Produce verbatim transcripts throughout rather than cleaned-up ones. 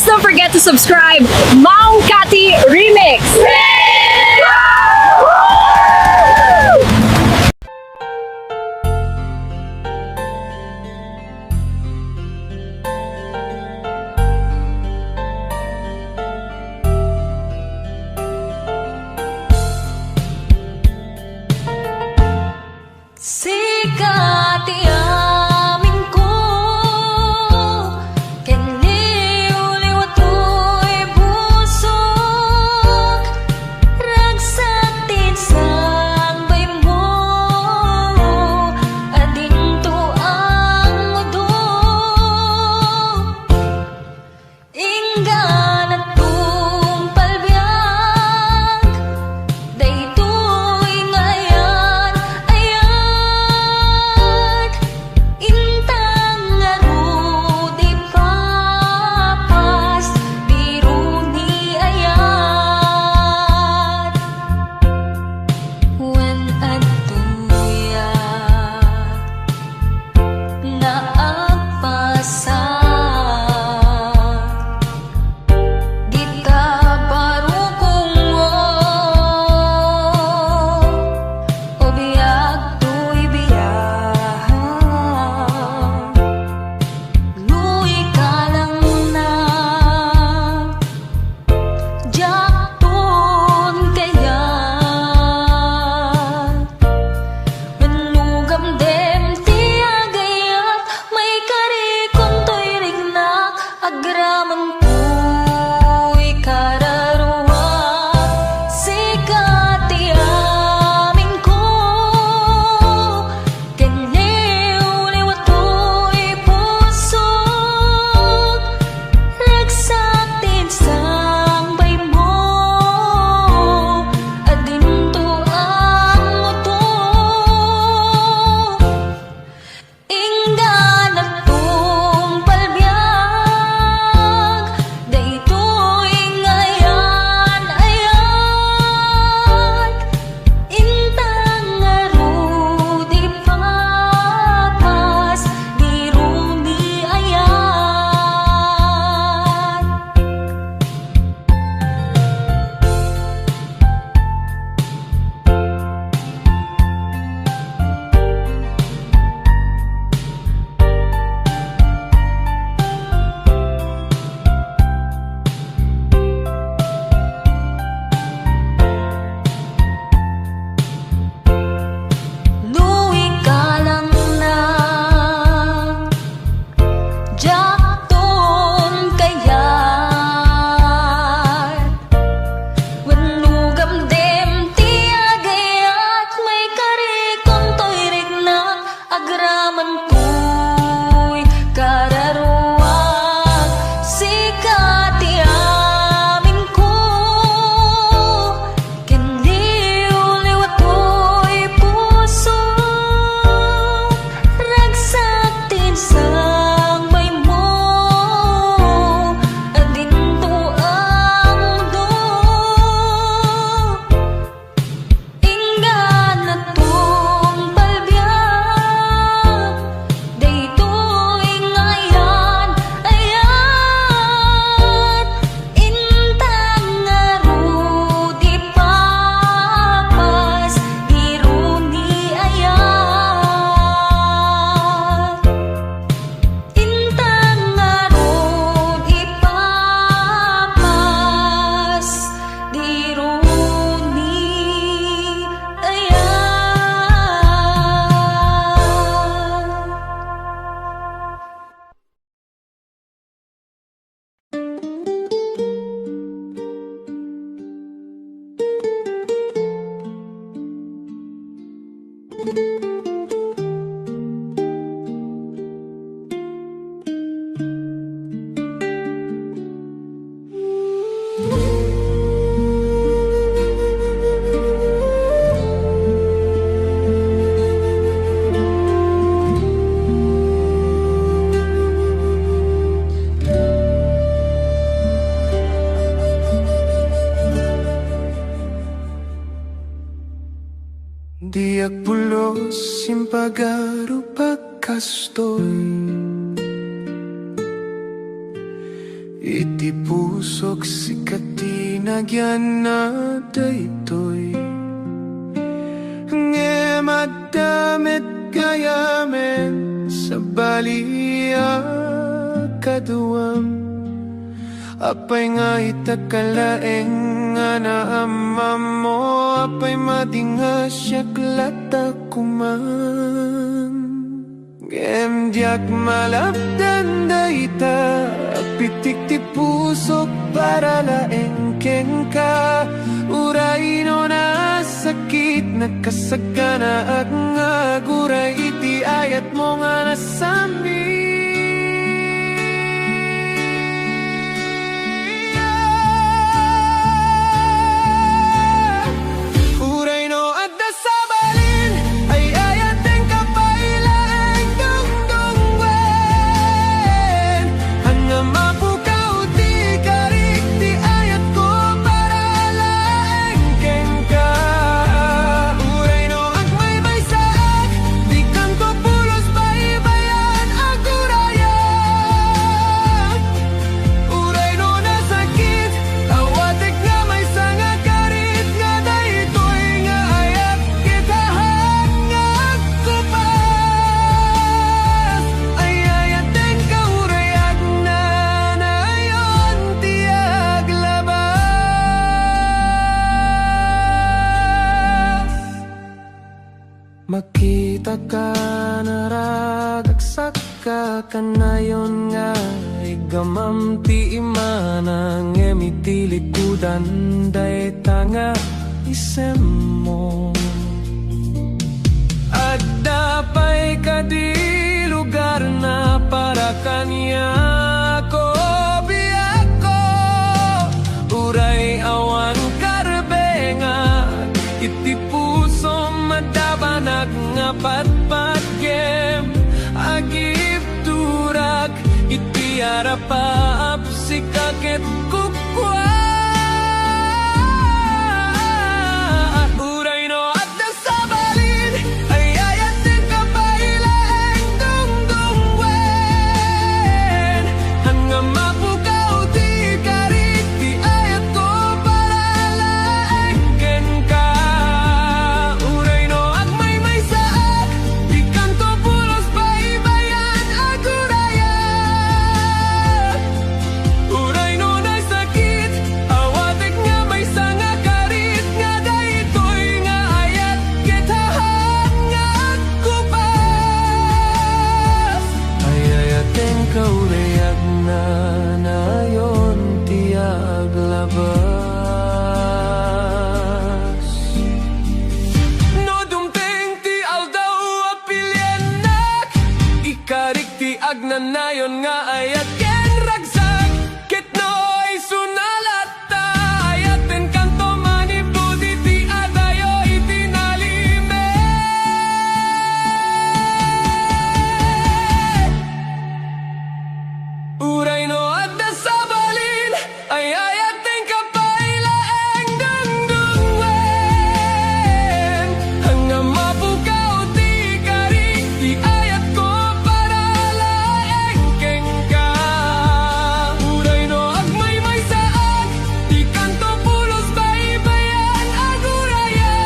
Don't forget to subscribe, Mang Kati Remix! Sika ti amin ko, ken liwliwa toy pusok, ragsak ti insang bay mo, adinto ammodo. Inggana tungpal biag, daytoy nga ayan-ayat. Intang ngarud ipapas, biro ni ayat. Wen adtoya nga agpasak, dita barukongmo, o biag toy biag, no ikalangna. Diakton kayat, wenno gamdem ti agayat, maikarikon toy riknak, agraman toy kararuak, sika ti amin ko. Ken liwliwa toy pusok, ragsak ti insang bay mo, adinto ammoto. Inggana tungpal biag, daytoy nga ayan-ayat. Intang ngarud ipapas, biro ni ayat. No ikalangna, diakton kayat. Wenno gamdem ti agayat, maikarikon toy riknak, agraman toy kararuak, sika ti amin ko. Ken liwliwa toy puso, ragsak ti insang bay mo, adinto ammodo. Inggana tungpal biag, daytoy nga ayan-ayat. Intang ngarud ipapas, biro ni ayat. Intang ngarud ipapas, biro ni ayat. Diak pulos impagarupak kastoy. Iti pusok sika ti nagyan na daytoy. Ngem adda met gayamen sabali a kaduam. Apay nga ita ka laeng nga naammammo? Apay madi nga siak latta koman? Ngem diak malapdan dayta a pitik ti pusok para laeng kenka. Uray no nasakit, nakasaganaak nga aguray iti ayatmo nga nasami. Uray no adda sabalin, ay-ayatenka pay laeng dungdungwen. Ania, mapukaw ti karik ti ayatko para laeng kenka. Uray no agmaymaysaak, dikanto pulos baybayan, agurayak. Uray no nasakit, awatek nga maysa nga karit nga daytoy nga ayat ket haan nga agkupas. Ay-ayatenka uray agnanayon ti aglabas. Makitaka naragsak, kakanayon nga iggamam ti imana, ngem iti likudan dayta nga isemmo. Adda pay kadi lugarna para kaniak, o biagko? Uray awan karbengak iti pusom, adda banak nga patpatgem. Agibturak iti arapaap, sika ket kukua. Uray no adda sabalin, ay-ayatenka pay laeng dungdungwen. Ania, mapukaw ti karik ti ayatko para laeng kenka. Uray no agmaymaysaak, dikanto pulos baybayan, agurayak. Uray no nasakit, awatek nga maysa nga karit nga daytoy nga ayat ket haan nga agkupas. Ay-ayatenka uray agnanayon ti aglabas. No dumteng ti aldaw a piliennak, ikarik ti agnanayon nga ayat ken ragsak. Ket no isuna latta, ayatenkanto manipud iti adayo iti nalimed. Uray no adda sabalin, ay-ayatenka pay laeng dungdungwen. Ania, mapukaw ti karik ti ayatko para laeng kenka. Uray no agmaymaysaak, dikanto pulos baybayan, agurayak.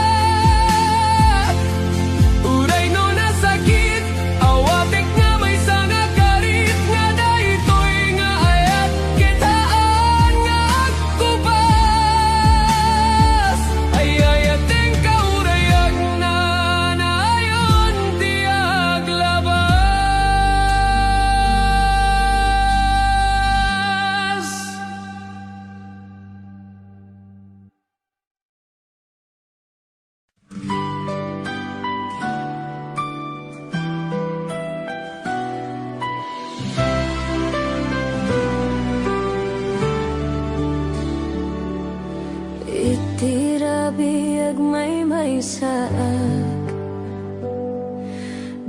Uray no nasakit, awatek nga maysa nga karit nga daytoy nga ayat ket haan nga agkupas. Ay-ayatenka uray agnanayon ti aglabas. Iti rabii agmaymaysaak,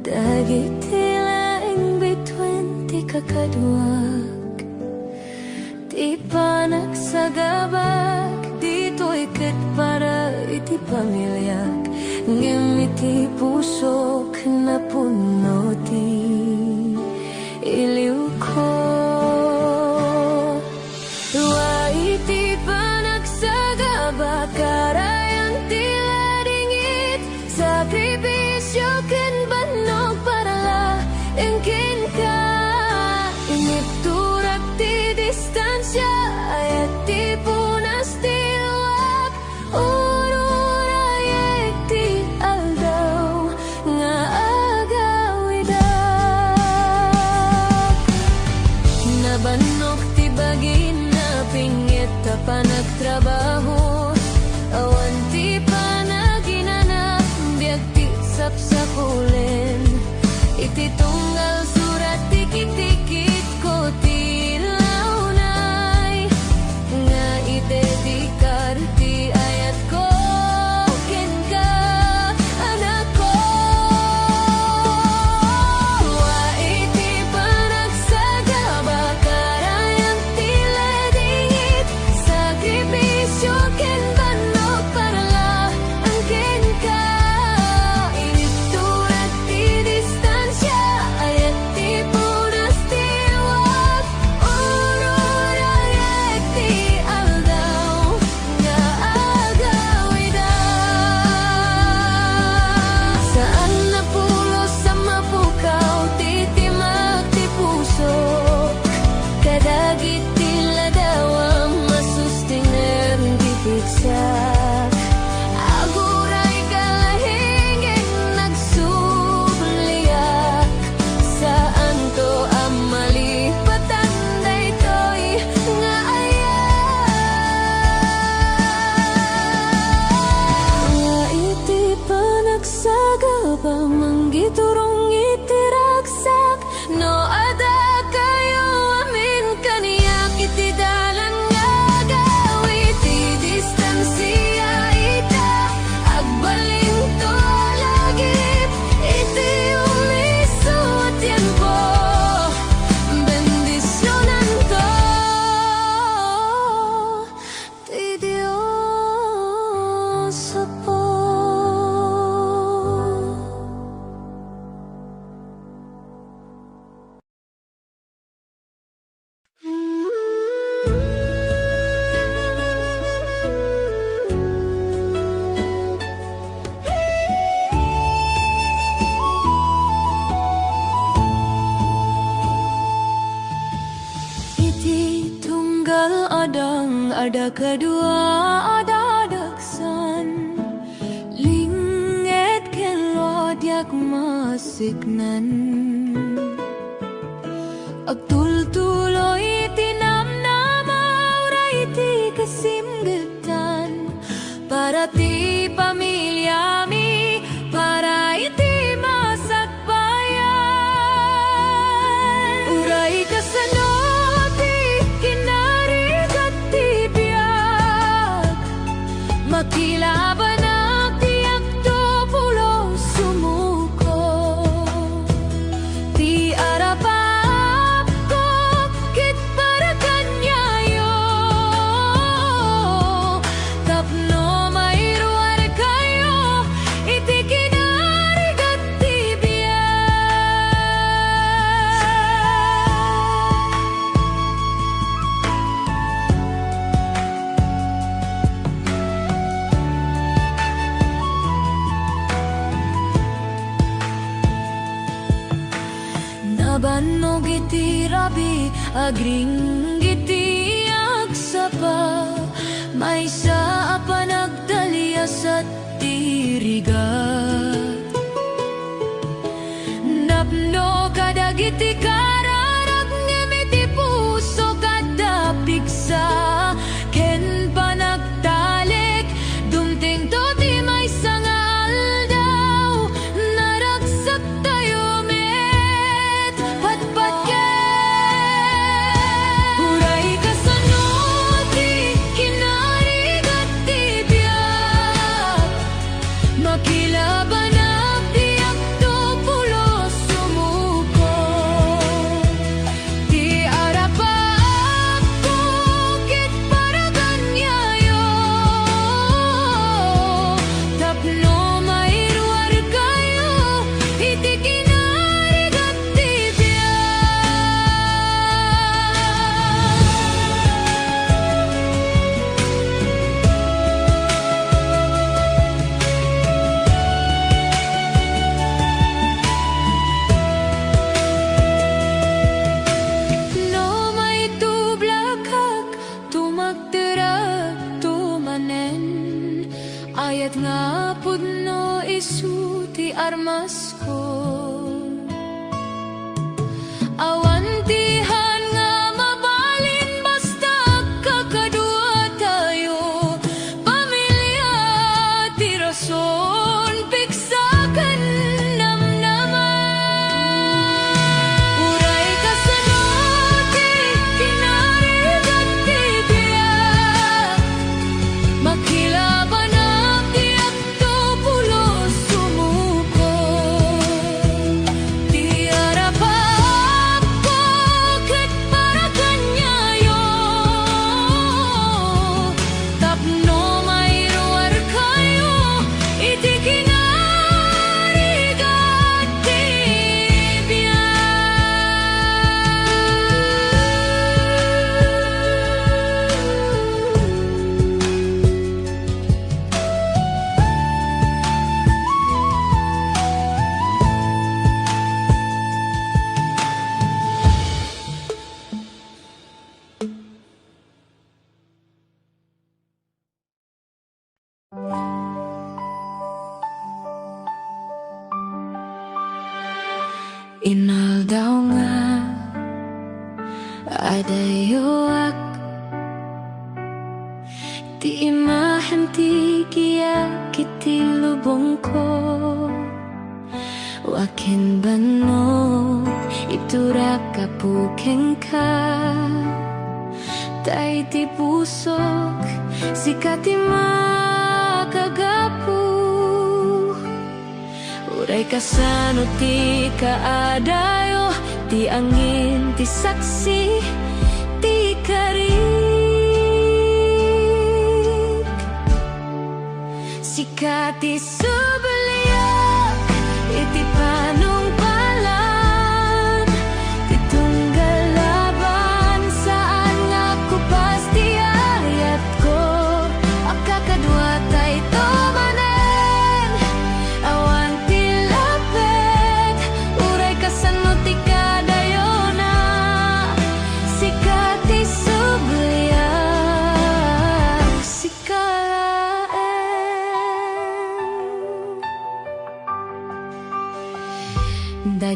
dagiti laeng bituen ti kakaduak. Ti panagsagabak ditoy ket para iti pamiliak, ngem iti pusok napunno ti iliwko. Tunggal adang, adda kadua a dadagsan, linged ken lua diak masiknan. Agtultuloy iti namnama, uray iti kasimgetan, para ti pamiliami, para iti masakbayan. Uray kasano ti kinarigat ti biag, makilabanak diakto pulos sumuko. Ti arap-apko ket para kaniayo, tapno mairuarkayo iti kinarigat ti biag. Nabannog iti rabii, agringgiti agsapa, maysa a panagdaliasat ti rigat. Napno kadagiti kararag, ngem iti pusok adda pigsa ken panagtalek. Dumtengto ti maysa nga aldaw, naragsaktayo met patpatgen. Uray kasano ti kinarigat ti biag, makilabanak diakto pulos sumuko. Ti arap-apko ket para kaniayo, tapno mairuarkayo iti kinarigat ti biag. No maitublakak, tumagterakto manen, ayat nga pudno isu ti armasko. Awan ti haan nga mabalin, basta agkakaduatayo, pamilia ti rason, pigsa ken namnama. Uray kasano ti kinarigat ti biag, makilabanak diakto pulos sumuko. Ti arap-apko ket para kaniayo, tapno mairuarkayo iti kinarigat ti biag. Inaldaw nga adayoak, ti imahem ti giak iti lubongko. Wa ken banno, iturak, Apo, kenka. Ta iti pusok, sika ti makagapu. Uray kasano ti kaadayo, ti angin ti saksi ti karik. Sika ti subliak iti panungpalan, ti tunggal laban, saan nga kupas ti ayatko. Agkakaduatayto manen, awan ti lapek, uray kasano ti kadayona. Sika ti subli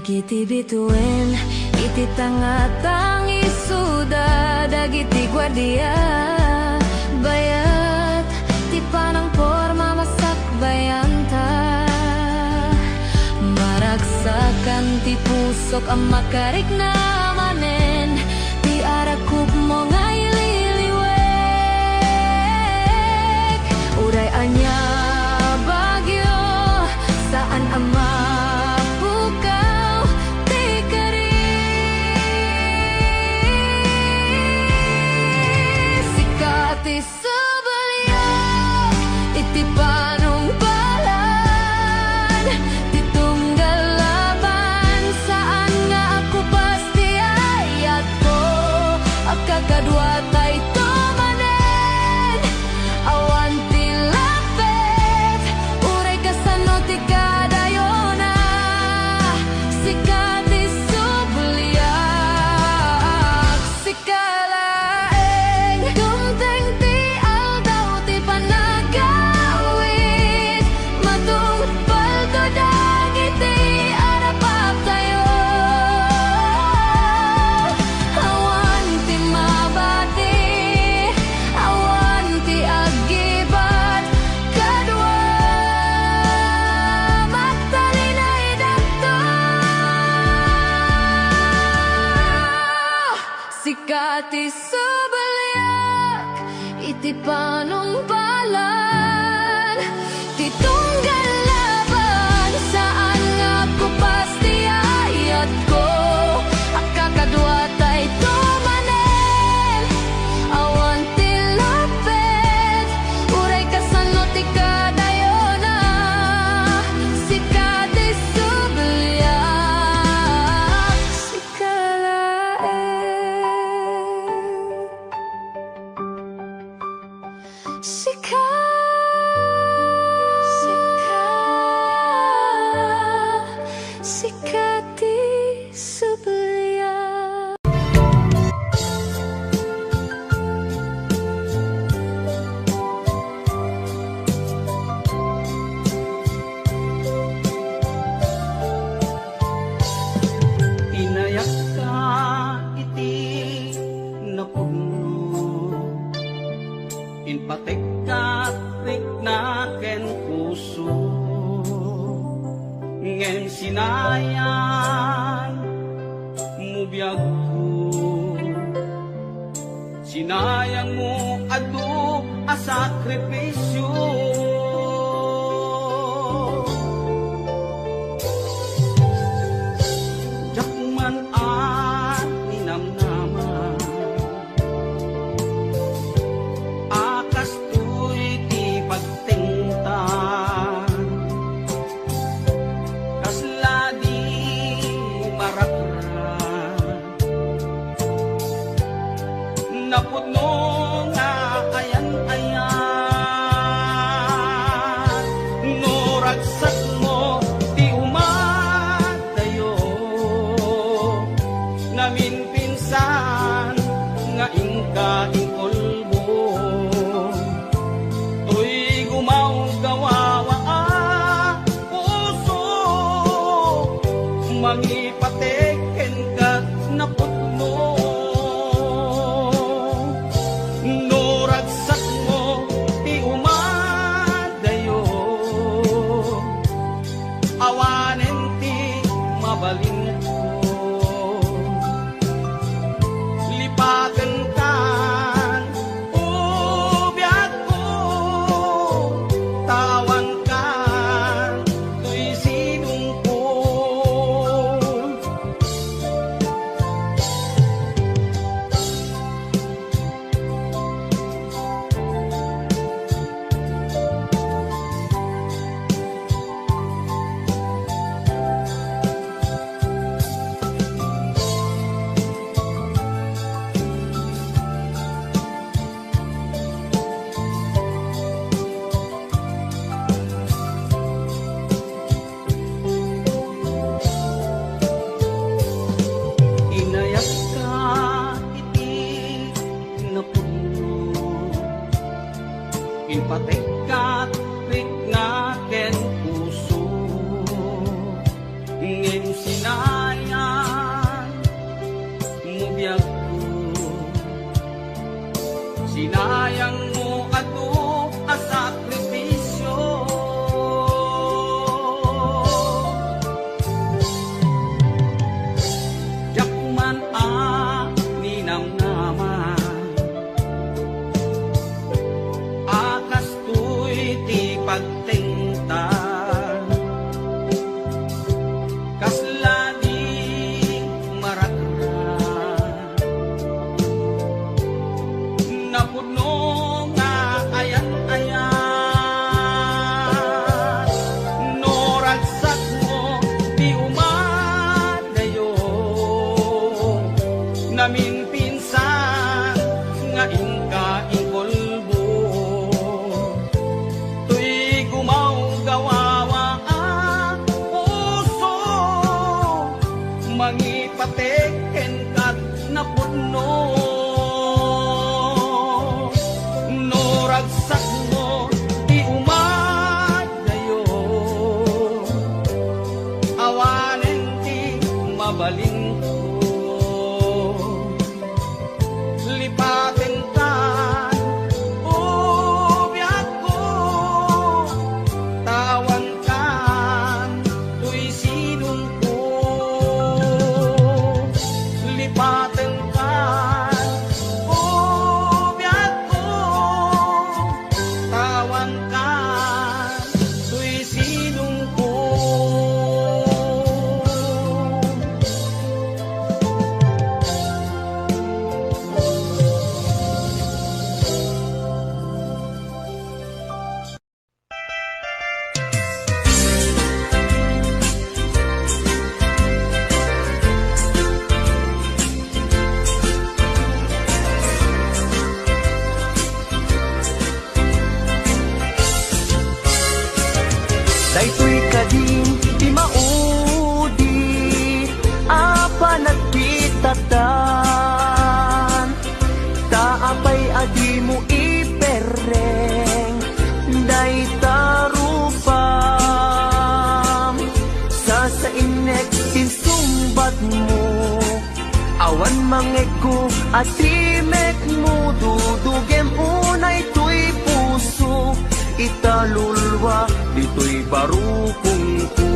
Iti bituen, iti tangatang isuda dagiti guardia, bayat ti panangporma masakbayanta. Maragsakan ti pusok a makarikna manen ti arakupmo nga ililiwek. Uray ania bagyo, saan a mapukaw ti kari. Sika ti subaliak iti panungpalan, ti tunggal laban, saan nga akupas ti ayatko. Agkakadua tayto manen, awan ti lapet, uray kasano ti kadayona. Sika ti subaliak, sika laeng. Dumteng ti aldaw ti panagawid, matungpalto dagiti arapaktayo. Awan ti mabati, awan ti aggibat, kadua, magtalinaydakto. Sika ti subaliak iti panungpalan, ti tunggal laban, saan nga akupas ti ayatko. Agkakadua tayto manen, awan ti lapet, uray kasano ti kadayona. Sika ti subaliak, sika laeng. Sika, sika, sika ti subaliak. Inayakka iti napudno, impatekka rikna ken puso, ngem sinayangmo biagko. Sinayangmo adu a sakrifisio. Diak man a ninamnama a kastoy ti pagtengtan. Kasla di marakrak. Napudno nga ayan-ayan, no ragsakmo ti umadayo, naminpinsan nga inka inkulbo. Toy gumawgawawa a puso, mangipatek kenka napudno. No ragsakmo ti umadayo, awanen ti mabalinko. Lipatenkan, o biagko, ta awanka toy sidongko. Inayakka iti napudno, impatekka rikna ken puso, ngem sina- Dinayangmo adu a sakripisio. Diak man a ninamnama a kastoy ti pagtengtan. Kasla di maragna. Napudno nga ayan-ayat no ragsakmo ti umadayo. Naminpinsan nga inka inkolbo. Toy gumawgawawa a puso, mangipatek kenka napudno. No ragsakmo ti umadayo, awanen ti mabalinko. Lipatenkan, o biagko, tawankan toy sinungko. Lipatenkan, o biagko, tawankan toy sinungko. Daytoy kadin ti maudi a panagkitatan. Ta apay a dimo iperreng dayta rupam? Sasainnek ti insungbatmo. Awan mangegko a timekmo, dudugem unay toy puso, ita lulua ditoy barukongko.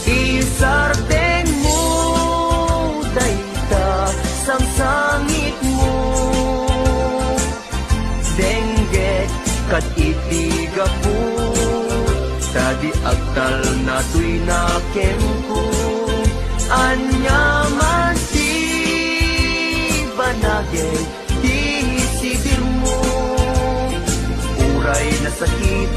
Isardengmo dayta sangsangitmo. Denggek kad iti gapu, ta di agtalna toy nakenko. Ania man ti banagek ti sidirmo? Uray nasakit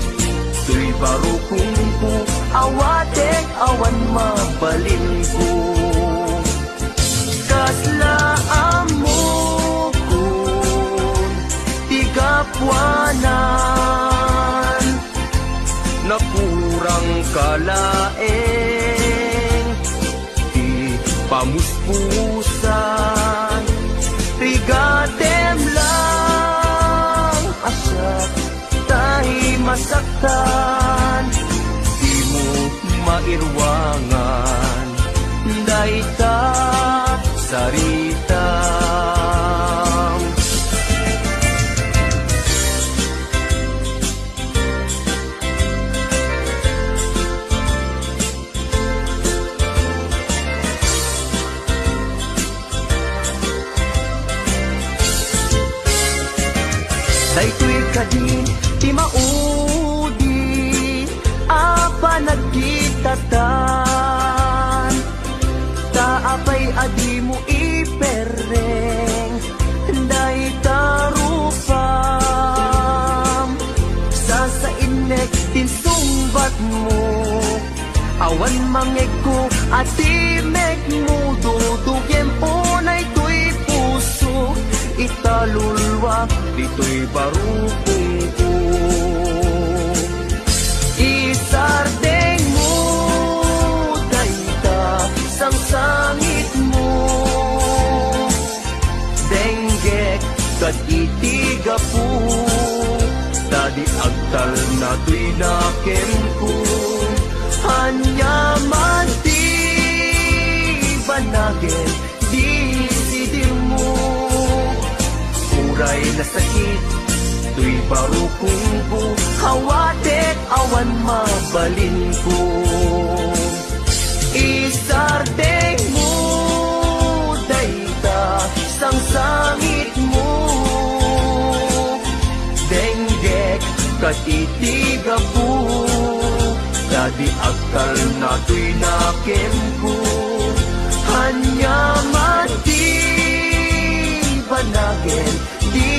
toy barukongko, awatek awan mabalinko. Kasla ammokon ti gapuanan, nakurangka laeng ti pamuspusan. Rigatem lang a siak tay masaktan, dimo mairuangan dayta saritam. Daytoy kadin ti maudi a panagkitatan. Ta apay a dimo iperreng dayta rupam? Sasainnek ti insungbatmo. Awan mangegko a timekmo, dudugem unay toy puso, ita lulua ditoy barukongko. Isardengmo dayta sangsangitmo. Denggek kad iti gapu, ta di agtalna toy nakenko. Ania man ti banagek ti sidirmo? Nasakit, toy barukongko, awatek awan mabalinko. Isardengmo dayta sangsangitmo. Denggek ket iti gapu, ta di agtalna toy nakemko. Ania man ti banagen ti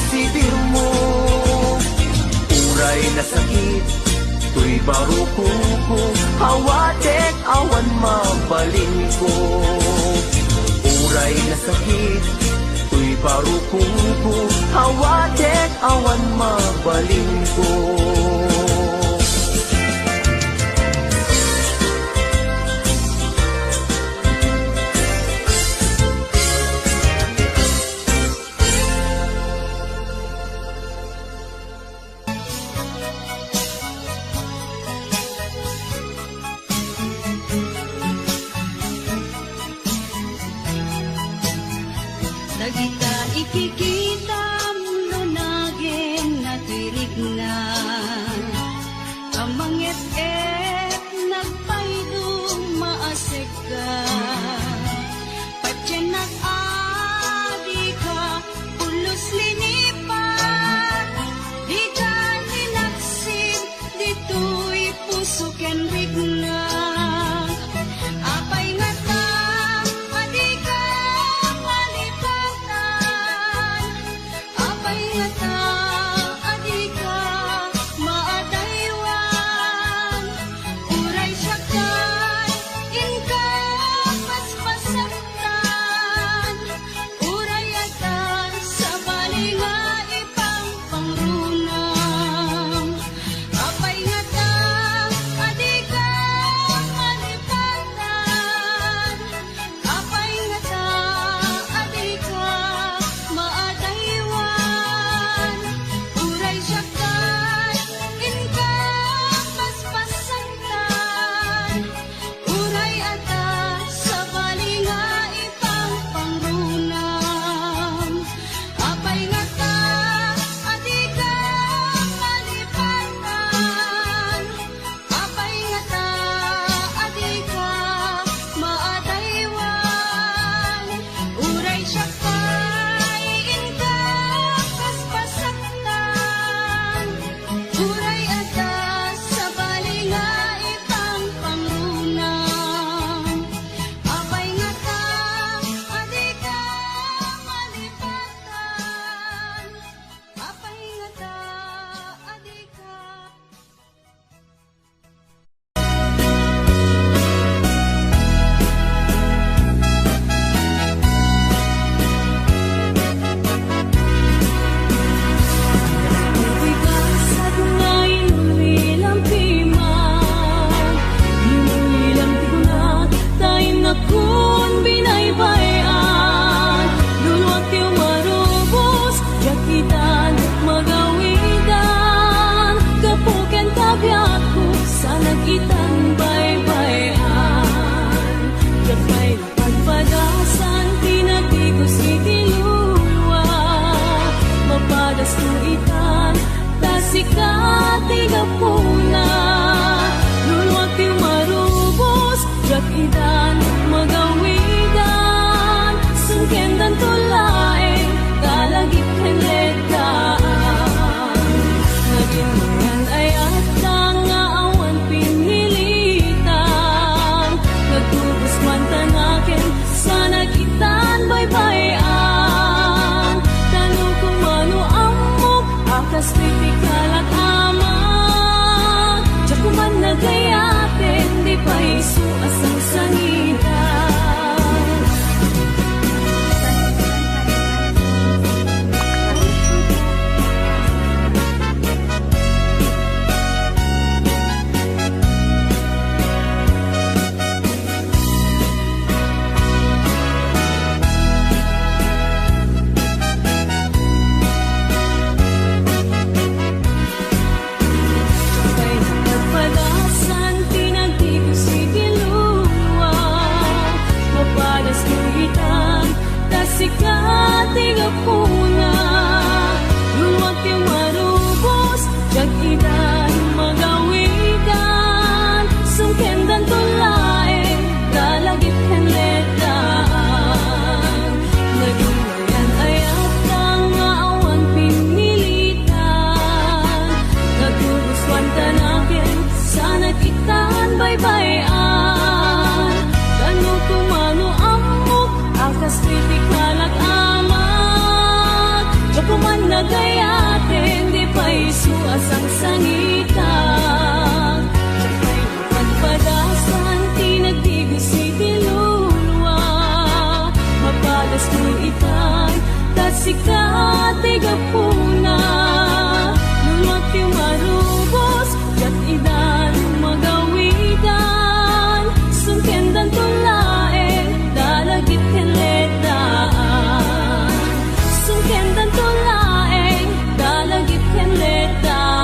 sibirmo. Uray nasakit toy barukongko, awatek awan mabalinko. Uray nasakit toy barukongko, awatek awan mabalinko. Dagita ikikitam no nagen natirikna, a manget-et nagpaydong maasekka. Patiennak a dika pulos linipat, dika linaksid ditoy puso ken rikna. Apay ngata a dika malipatan? Sika ti gapuna, nunot ti marubos, ket idan magawidan, sungkendanto laeng, dalagit ken letdaan. Sungkendanto laeng, dalagit ken letdaan.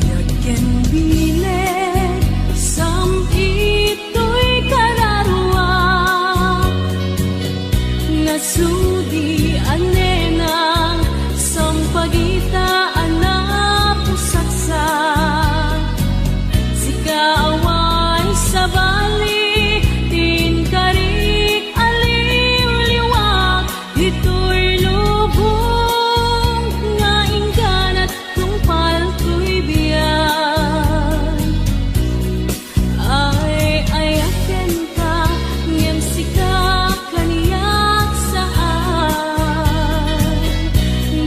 Biag ken bileg, sam-itoy kararua. Nasudi a nenang, sampagita a napusatsa. Sika awan sabali, ti inkarik a liwliwak, ditoy lubong nga inkanat tungpal toy biag. Ay-ayatenka, ngem sika kaniak saan.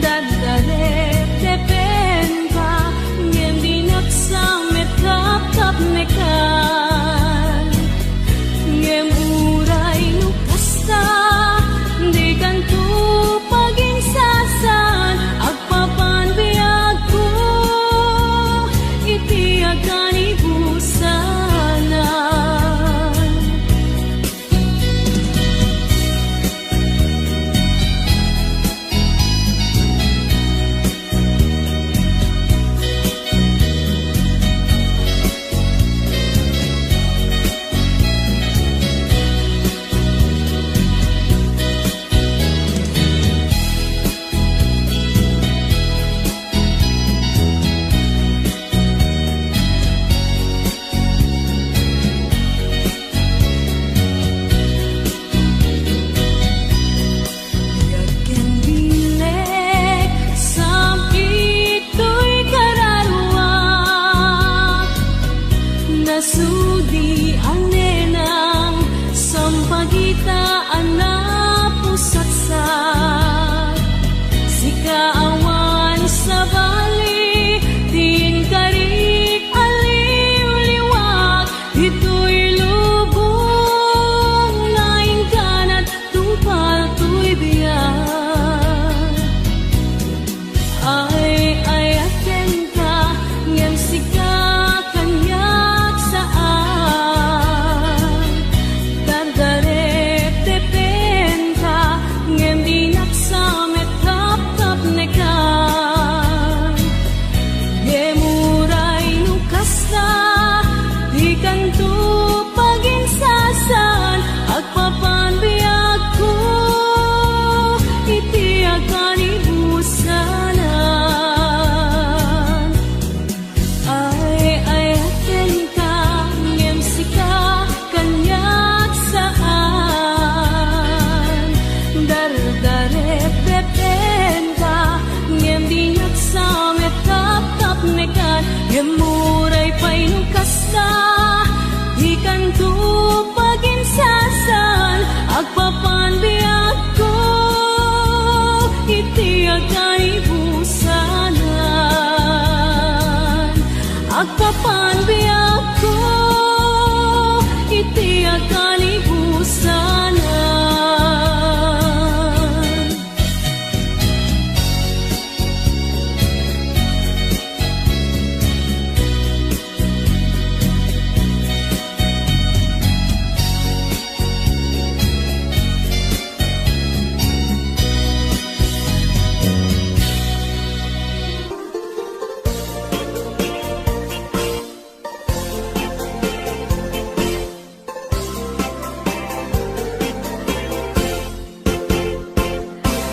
Dardarettepenka, ngem dinak sa met kapkapnekan. Ngem uray no kasta, dikanto paginsasaan, agpapan biagko iti agkanibusanan. Biag ken bileg, sam-itoy kararua. Nasudi a nenang, sampagita a napusatsa. Sika awan sabali, ti inkarik a liwliwak, ditoy lubong nga inkanat tungpal toy biag. Ay-ayatenka, ngem sika kaniak saan. Dardarettepenka, ngem dinak sa met kapkapnekan. Ngem uray no kasta, dikanto paginsasaan, agpapan biagko iti agkanibusanan. Ay-ayatenka, ngem sika kaniak saan. Dardarettepenka, ngem dinak sa met kapkapnekan. Ngem uray pay no kasta, dikanto paginsasaan, agpapan biagko iti agkanibusanan. Agpapan biagko iti agkanibusanan.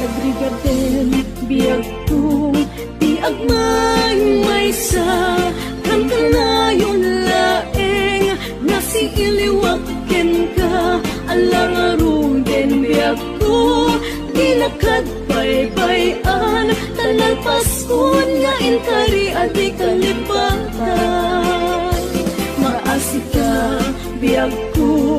Agrigaten, biagko, ti agmaymaysa, kankanayon laeng, nasiiliwak kenka, ala ngaruden biagko, dinak agbaybay-an, ta nalpaskon nga inkari a di kalipatan. Maasika, biagko,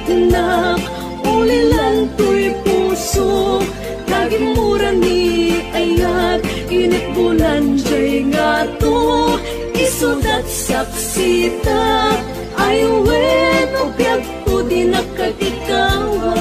Nak, ulilan toy puso, kagimmura ni ayat, init bulan jay ngato, isudat saksita, ay wen o biagko, dinak ikawa.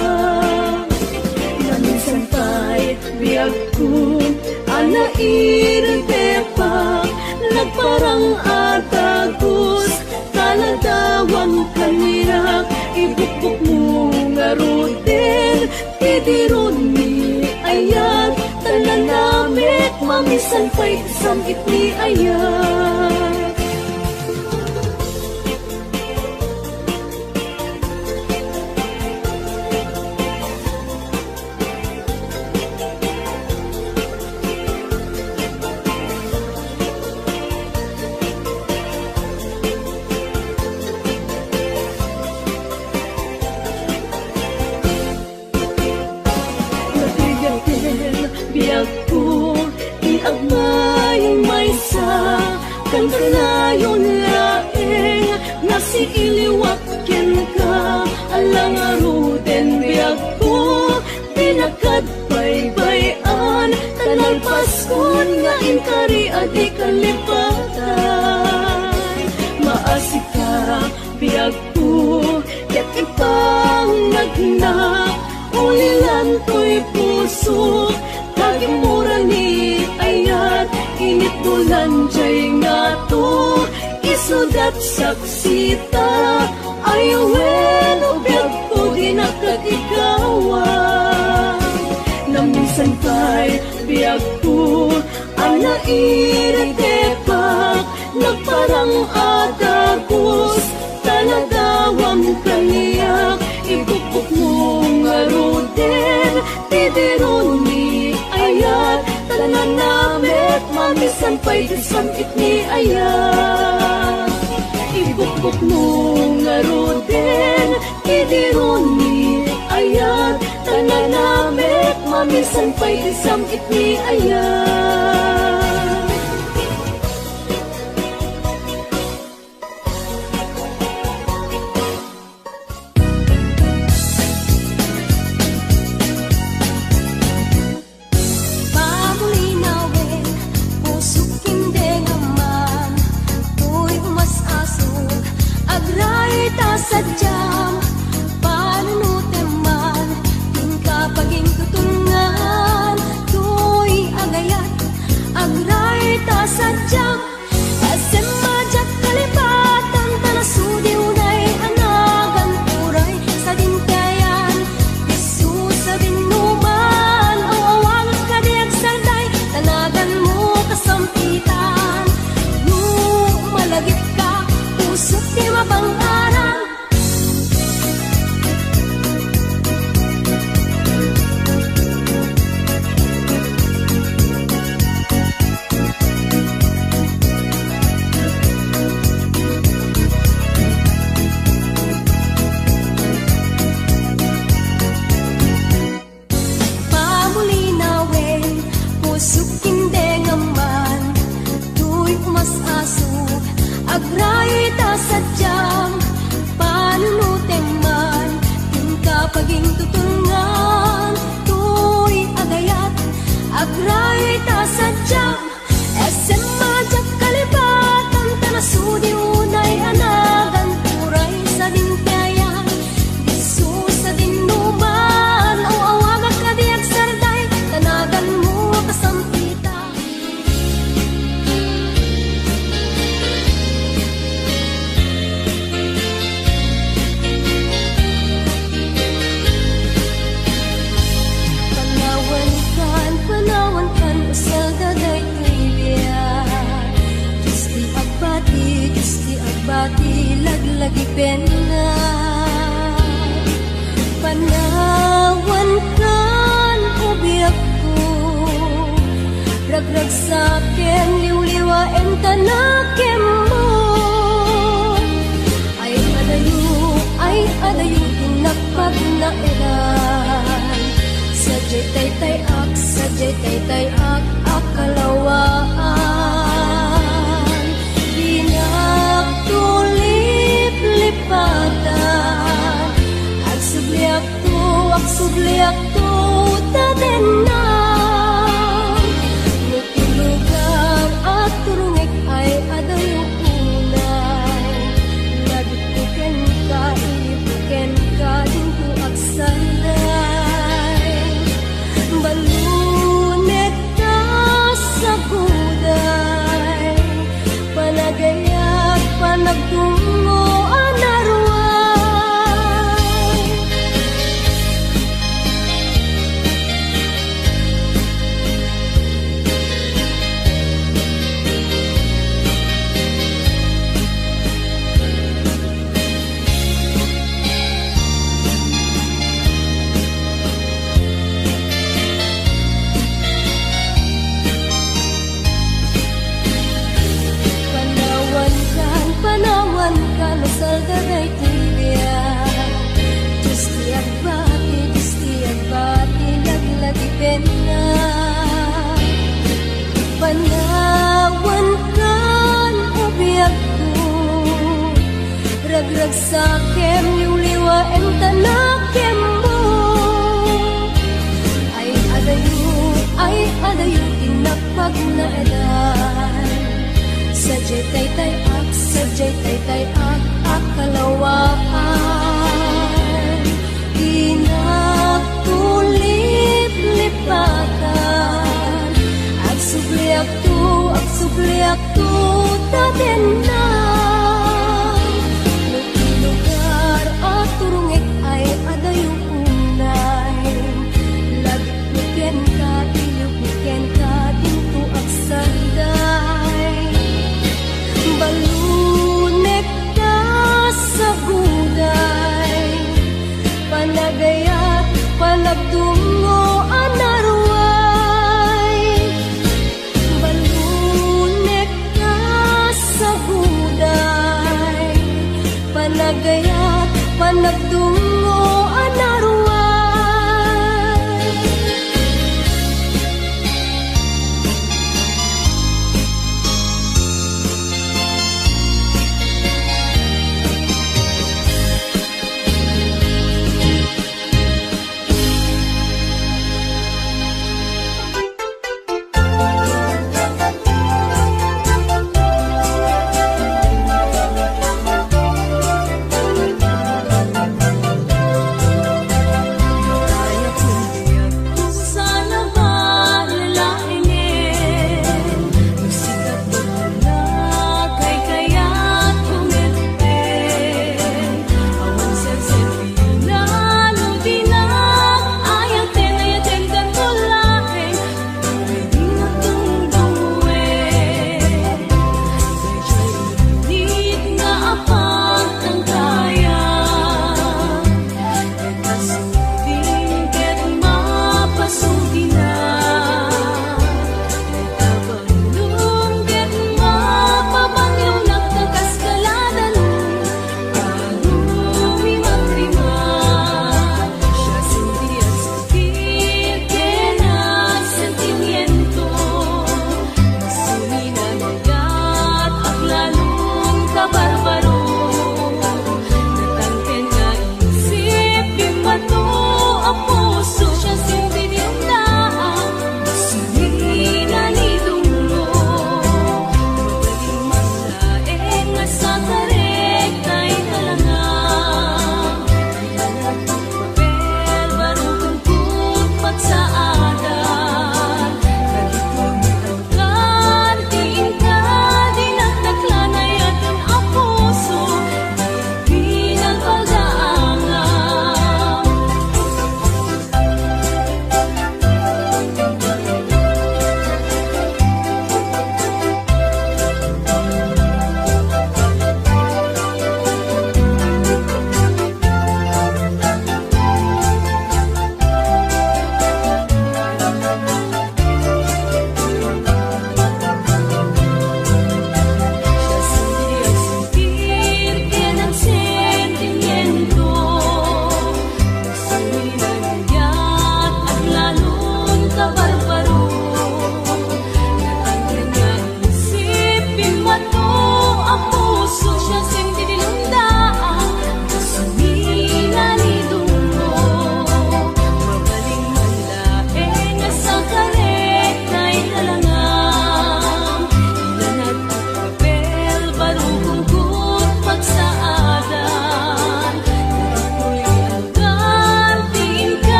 Naminsan pay biagko, a nairitepak, nagparang a dagus, taladawam kaniak, ibukbok mo ngaruden, ti diron ni ayat, ta nanamek, maminsan pay ti sam-it ni ayat. Nagrigaten biagko, ti agmaymaysa, kankanayon laeng, nasiiliwak kenka, ala ngaruden biagko, dinak agbaybay-an, ta nalpaskon nga inkari a di kalipatan. Maasika, biagko, ket ipangngegnak, ulilan toy pusok, kagimmura ni ayat, init bulan jay ngato, isudat saksita, ay wen o biagko, dinak ikawa. Naminsan pay biagko, a nairitepak, nagparang a dagus, taladawam kaniak, ibukbok mo ngaruden, ti diron ni ayat, ta nanamek, maminsan pay ti sam-it ni ayat. Ibukbok mo ngaruden, ti diron ni ayat, ta nanamek, maminsan pay ti sam-it ni ayat. Pamulinawen, pusok, ken dengam man, toy umas-asog, agraray ta sadiam, panunotem man, inka pagingtutunngan, toy agayat, agraray ta sadiam, Esem a diak kalipatan, ta nasudi unay a nagan uray sadin ti ayan. Isu sadin numan, aw-awagak kadi agsarday, ta naganmo kasampitan. No malagipka, pusok ti mabang-aran. Pamulinawen, pusok, ken dengam man, toy umas-asog, agraray ta sadiam, panunotem man, inka pagingtutunngan, toy agayat, agraray ta sadiam, Esem a diak kalipatan, ta nasudi unay a nagan uray sadin ti ayan. Isu sadin numan, aw-awagak kadi agsarday, ta naganmo kasampitan. Panawankan, panawankan, usal dagay Dios ti agbati, Dios ti agbati, laglagipenna. Panawankan, o biagko, ragragsaken, liwliwaen, ta nakemmo. Ay adayo, ay adayo, ti napagnaeran. Sadiay taytay-ak, sadiay taytay-ak a kalawaan. Dinak tuliplipatan, Subliakto ta tenna, no ti lugar a turongek ay adayo unay. Labitko kenka, ilibko kenka, dinto agsanday. Ballunek ta saguday. Panagayat, panagdungngo a naruay. Panawankan, panawankan, no salda daytoy biag. Dios ti agbati, Dios ti agbati, laglagipenna. Panawankan, o biagko, ragragsakem, liwliwaem, ta nakemmo. Ay adayo, ay adayo, inapag naedan. Sadiay taytay-ak, sadiay taytay-ak a kalawaan. Dinak tuliplipatan. Agsubliakto, agsubliakto, ta tenna. No ti lugar a turongek ay adayo unay. Labitko kenka, ilibko kenka, dinto agsanday. Ballunek ta saguday. Panagayat, panagdungngo a naruay. Ballunek ta saguday. Panagayat, panagdungngo a naruay.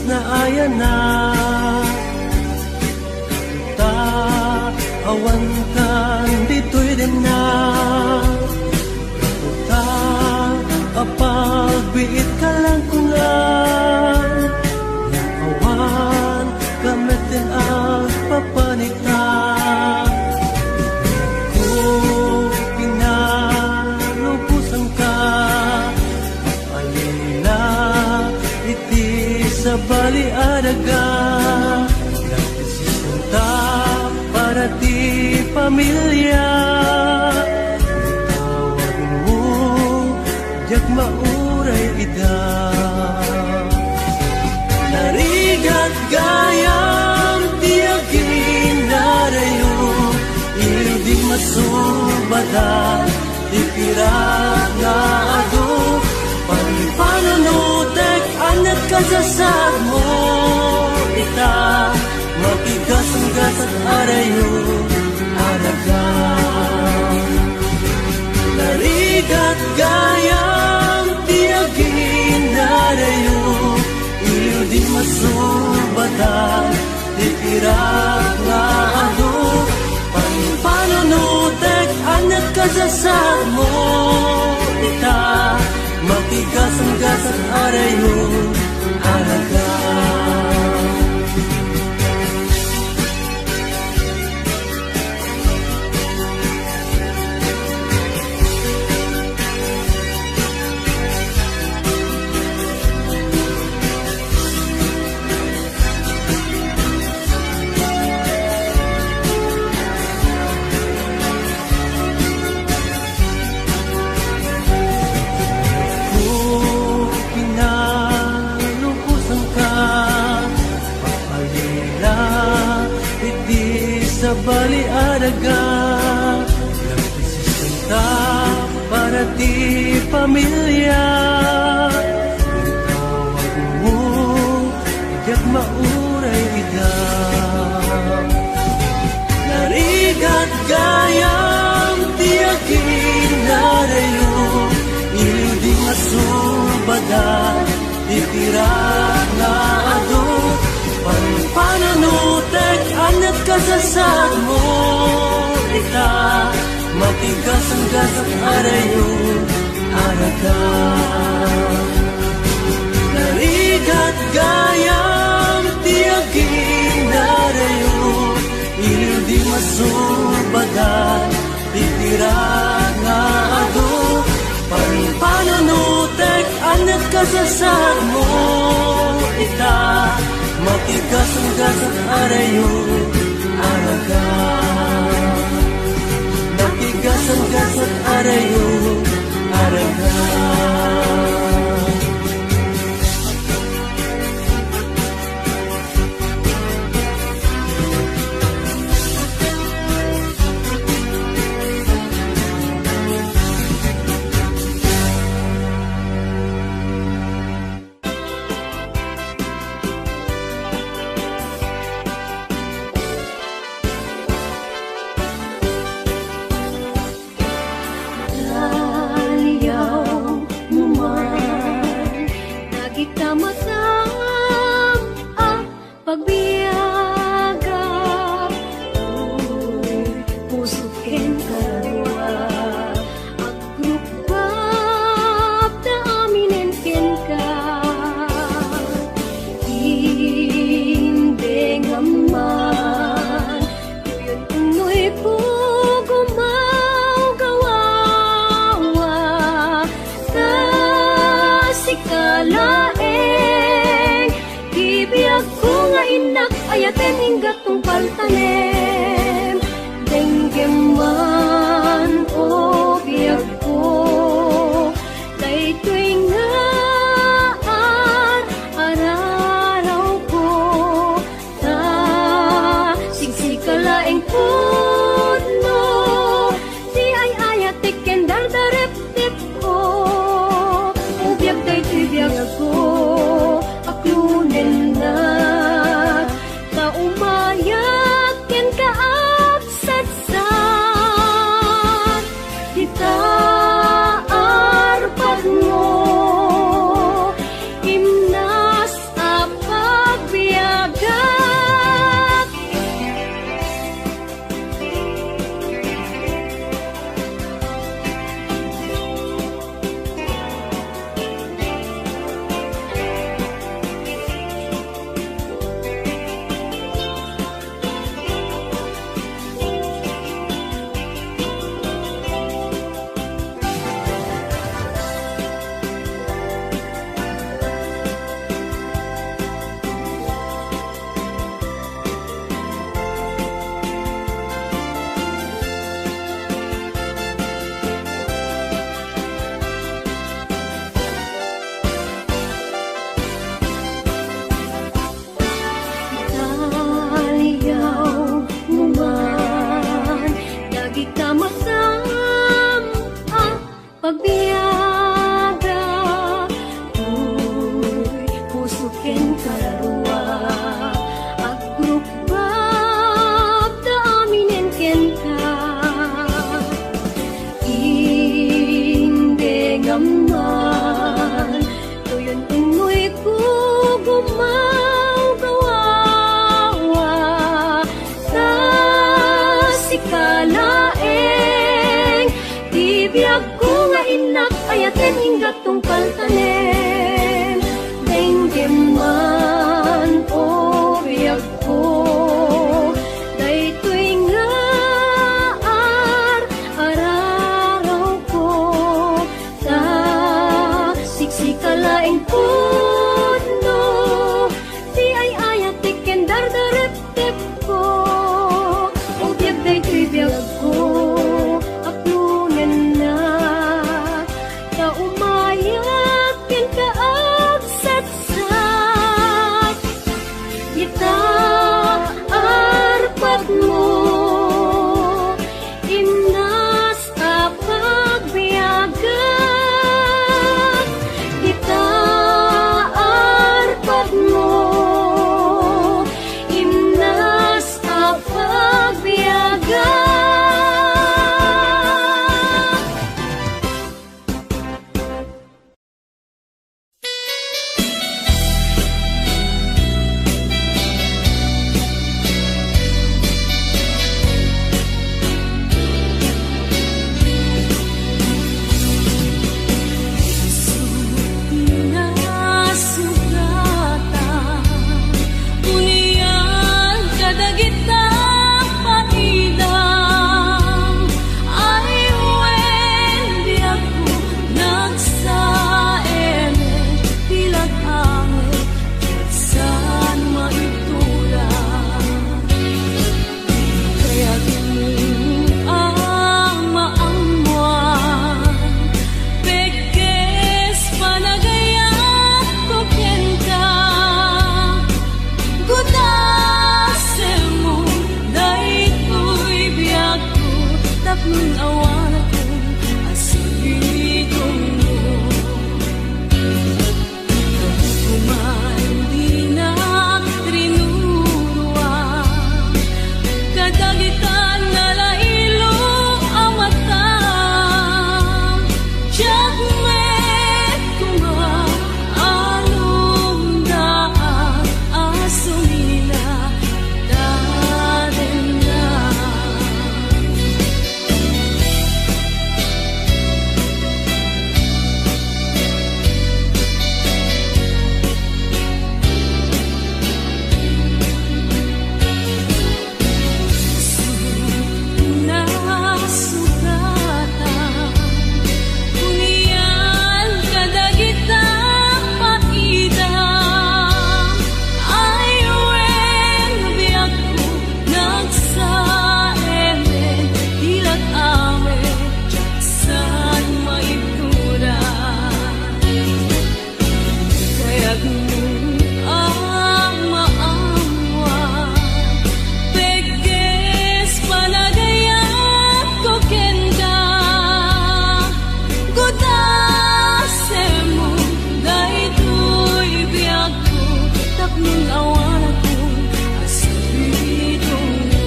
Naayanak ta awan kan ditoy denna. Ta apagbiit ka lang kunam, nga awan ka met din agpapanita. Ko pinalubosan ka, alina iti sabali a daga. Nagdesisionta para ti pamilia. Tawagenmo, diak mauray ida. Narigat gayam ti aginarayo, idi masubada ti pirak nga adu. Panpanunotek, aniat kasasarmo ita, matigasgasat a rayo a daga. Narigat gayam ti aginarayo, idi masubada ti pirak nga adu. Panpanunotek, aniat kasasarmo ita, matigasgasat a rayo a daga. Ko pinalubosan ka, Alina iti sabali a daga, nagdesisionta para ti pamilia. Tawagmo, diak mauray ida. Narigat gayam ti aginarayo, idi masubada ti pirak nga adu. Panpanunotek, aniat kasasarmo ita, matigasgasat a rayo a daga. Narigat gayam ti aginarayo, idi masubada ti pirak nga adu. Panpanunotek, aniat kasasarmo ita, matigasgasat a rayo a daga. Matigasgasat a rayo a daga. Daliaw mo man dagita matam a pagbiagak. Uy, puso ken kaduak, agrupgap ta aminen kenka. Indengam man, kuyon, unnoy pugo, mawgawawa, ta sika laeng ti biagko nga innak ayaten, inggat tungpal tanem. Denggem man, o biagko, daytoy nga ar-ararawko, ta siksika laeng pudno ti ay-ayatek ken dardareptepko. O biag, daytoy biagko, aklonennak, ta umayak ken Tam a pagbiaga, toy puso ken kararua, agrukbab ta aminen kenka. Ingge nga man, toyon unnoy ko gumawgawa, ta sika laeng ti biagko nga innak ayaten, ingga tungpal tanem. Denggen man, o biagko, daytoy nga ar-ararawko, ta siksika laeng pudno ti ay-ayatek ken dardarettepko. O biag, daytoy biagko, aklonennak, ta umayak kenka agsatsat. Ita, arpadmo, innas a pagbiagak. Ita, arpadmo, innas a pagbiagak. Nasugatan, unian kadagita paidam, ay wen biagko, nagsaemek ti lag-angel, ket saan maibturan. Kayatmo a maammoan, pekes panagayatko kenka. Gudasemmo daytoy biagko, tapno awanakon a sabitonmo. Kuman dinak rinurua kadagita nalailo a mata, diak met koma alumdaan a sumina dadenna. Nasugatan, unian kadagita paidam, ay wen biagko, nagsaemek ti lag-angel, diak saan maibturan. Kayatmo a maammoan, pekes panagayatko kenka. Gudasemmo daytoy biagko, tapno awanakon a sabitonmo.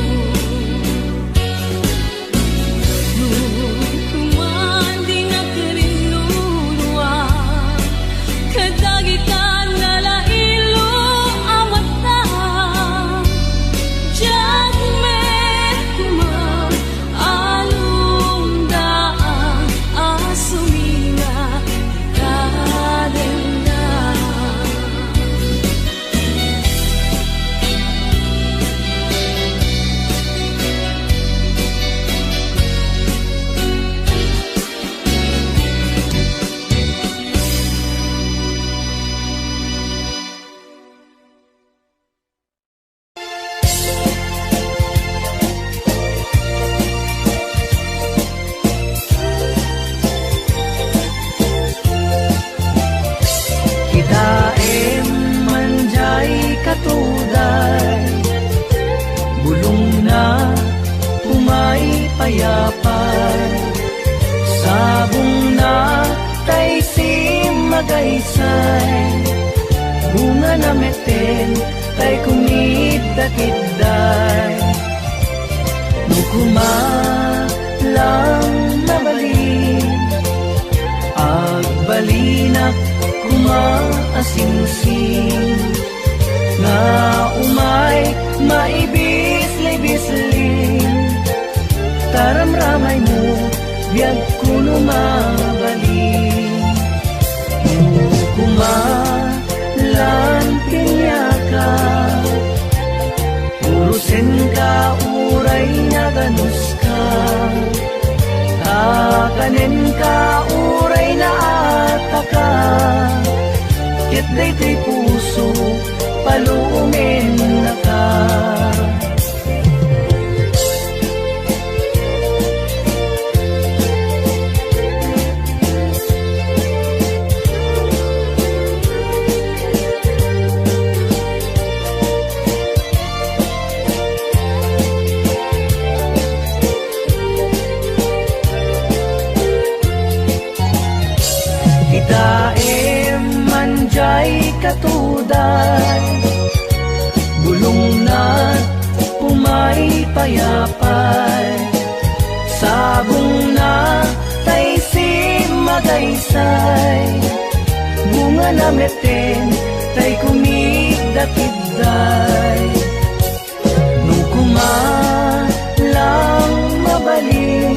Kuman dinak rinurua kadagita nalailo a mata, diak met koma alumdaan a sumina dadenna. Kitaem man diay katuday, bulongna, umay pa Yapay, sabongna tay simagaysay, bungana metten tay kumidda-kidday. No koma lang mabalin, agbalinak koma a singsing. Nga umay maibisli-bisli, taramramaymo, biagko no mabalin. No koma lan piniaka, urosenka uray naganuska. Kakanenka uray naataka, ket daytoy puso, palumennaka. Kitaem man jay katuday, bulongna, umaypayapay, sabongna tay simagaysay, bungana metten tay kumidda-kidday. No koma lang mabalin,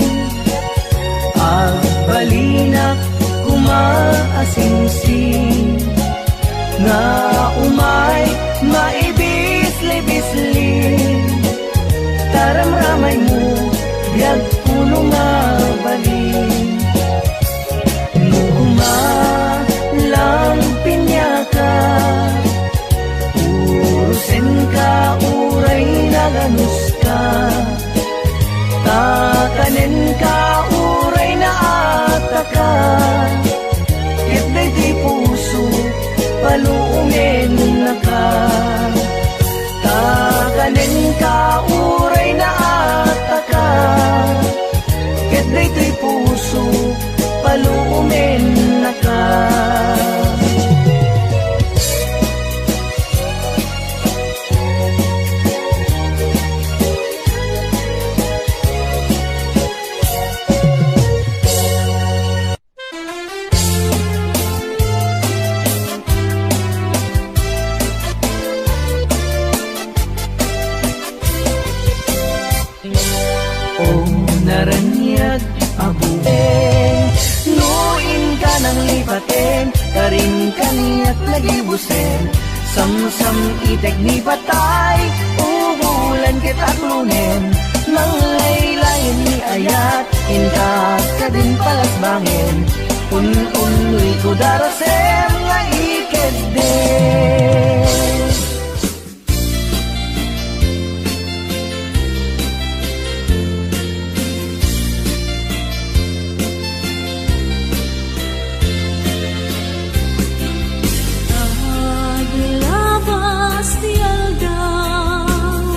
agbalinak koma a singsing. Nga umay maibisli-bisli, taramramaymo, biagko no mabalin. No koma lang piniaka, urosenka uray naganuska. Kakanenka uray naataka, ket daytoy puso, palumennaka. Kakanenka uray naataka, ket daytoy puso, palumennaka. O naraniag a buen, no inka nanglipaten, karin kaniak nagibusen, samsam itek ni patay, ubulan ket aklonen, manglaylayen ni ayat, inka kadin palasbangen, un-unnoy ko darasem nga ikedde. Aglabas ti aldaw,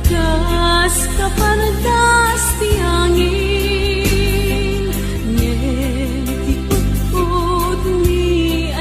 kas kapardas ti angin, ngem ti putput ni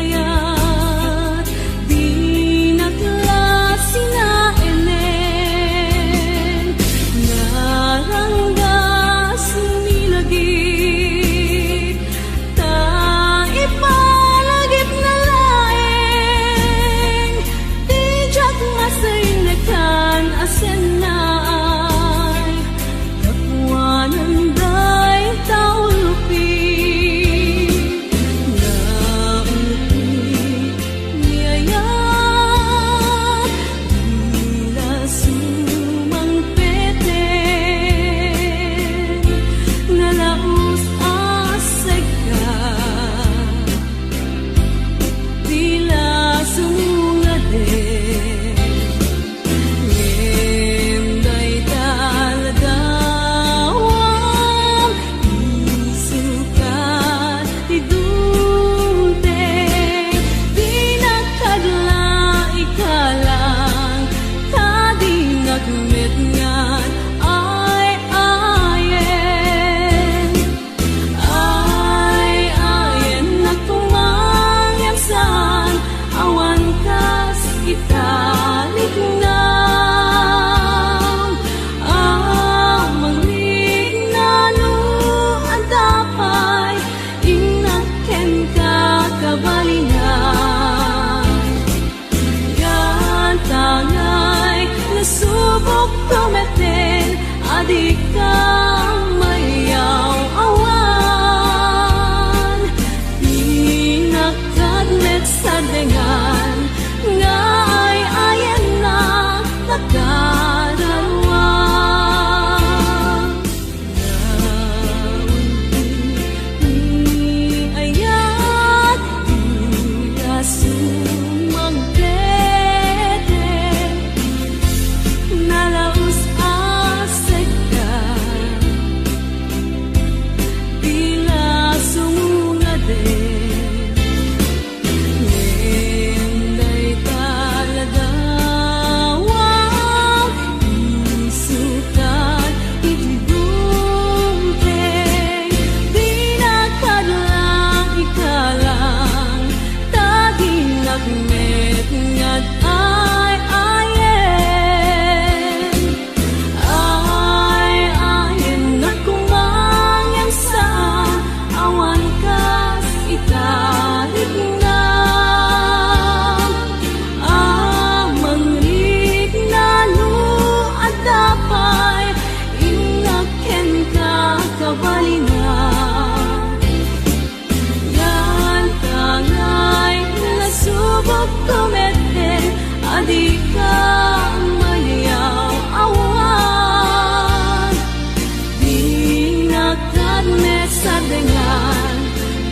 Met sardengan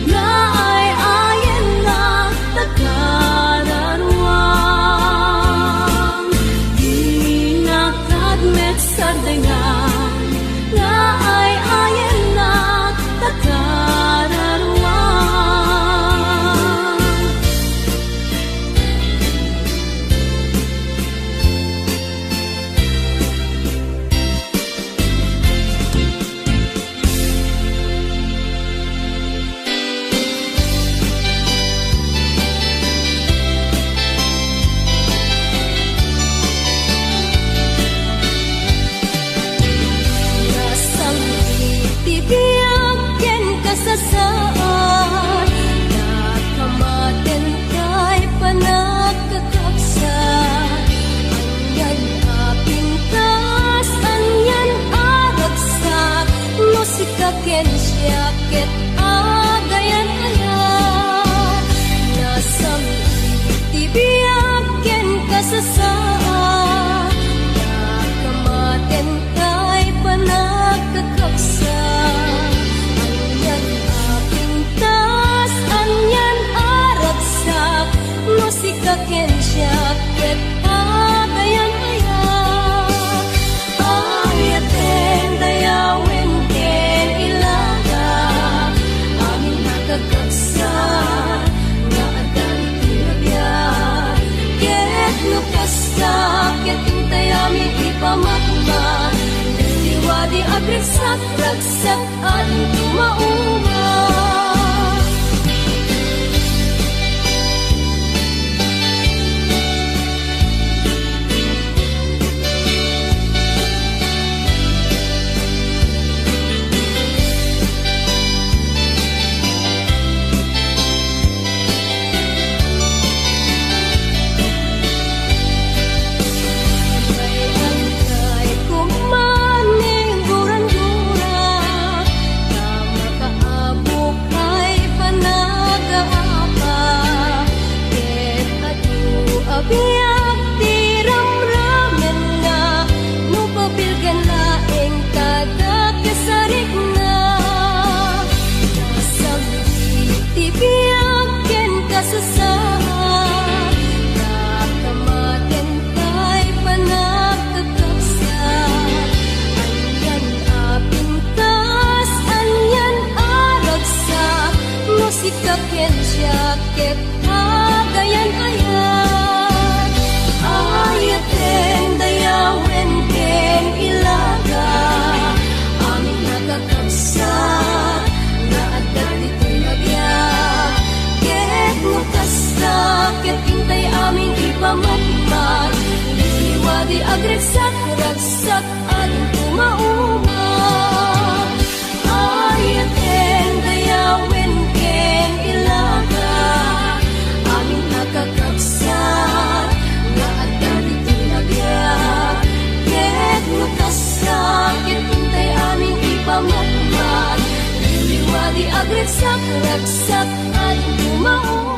nga ay-ayennak ta kararuam. Dinak kad met sardengan nga ay-ayennak ta kararuam. Nasangiti ti biag ken kasasaad, nakamaten tay panagkakabsat. Anian a pintas, anian a ragsak, no sika ken siak ket agayan-ayat. Nasangiti ti biag ken kasasaad, nakamaten tay panagkakabsat. Anian a pintas, anian a ragsak, no sika ken siak ket agayan-ayat. Ayaten, dayawen ken ilaga, amin a kakabsat nga adda ditoy a biag. Ket no kasta, ket intay amin ipamatmat, liwliwa ti agragsak-ragsak a dinto mauma. May agay koma ni gurang-gurang, ta makaabukay panagaapa, ket adu a biag ti ramramenna, no pabilgen laeng kada kasarikna. Nasangiti ti biag ken kasasaad, nakamaten tay panagkakabsat. Anian a pintas, anian a ragsak, no sika ken siak ket agayan-ayat. Ayaten, dayawen ken ilaga, amin a kakabsat nga adda ditoy a biag. Ket no kasta, ket intay amin ipamatmat, liwliwa ti agragsak-ragsak a dinto mauma. Ayaten, dayawen ken ilaga, amin a kakabsat nga adda ditoy a biag. Ket no kasta, ket intay amin ipamatmat, liwliwa ti agragsak-ragsak a dinto mauma.